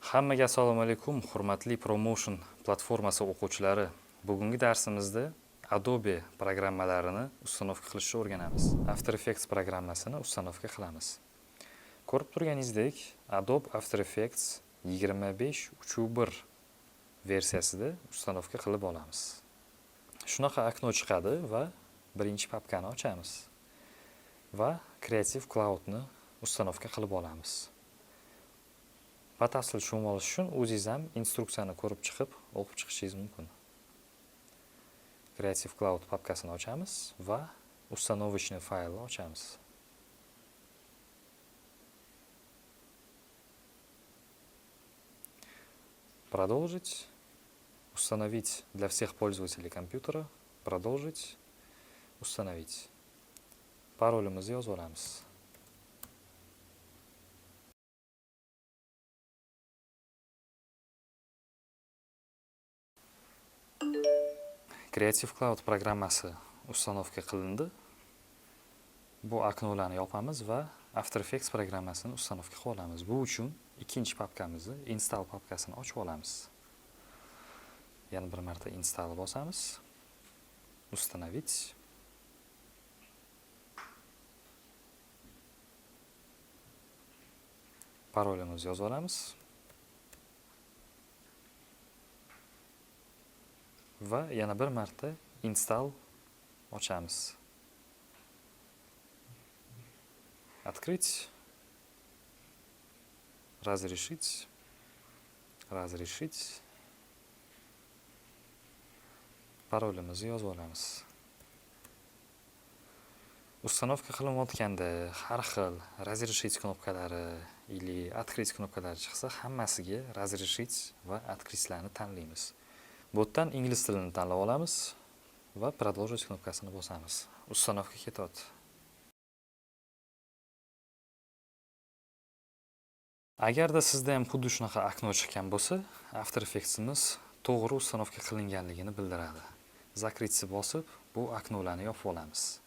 Hammaga assalomu alaykum, hurmatli Promotion platformasi o'quvchilari. Bugungi darsimizda Adobe programmalarini установка qilishni o'rganamiz. After Effects programmasini установка qilamiz. Ko'rib turganingizdek, Adobe After Effects 25.3.1 versiyasida установка qilib olamiz. Shunaqa окно chiqadi va birinchi papkani ochamiz va Creative Cloud'ni установка qilib olamiz. Batafsil tushunib olish uchun o'zingiz ham instruksiyani ko'rib chiqib, o'qib chiqishingiz mumkin. Creative Cloud papkasini ochamiz va установочный faylni ochamiz. Продолжить. Установить для всех пользователей компьютера. Продолжить. Установить. Parolimizni yozib olamiz. Creative Cloud programmasi установка qilindi. Bu окно larni yopamiz va After Effects programmasini установка qilib olamiz. Bu uchun ikkinchi papkamizni, install papkasini ochib olamiz. Yana bir marta install bosamiz. Установить. Parolimizni yozib olamiz. Va yana bir marta install ochamiz. Открыть. Разрешить. Разрешить. Parolimizni yozib olamiz. Установка qilinayotganda har xil разрешить knopkalari или открыть knopkalari chiqsa, hammasiga разрешить va открытьlarni tanlaymiz. Bu yerdan ingliz tilini tanlab olamiz va продолжить knopkasini bosamiz. Установка ketyapti. Agarda sizda ham xuddi shunaqa окно chiqqan bo'lsa, After Effects'imiz to'g'ri установка qilinganligini bildiradi. Закрыть bosib, bu окно larni yopib olamiz.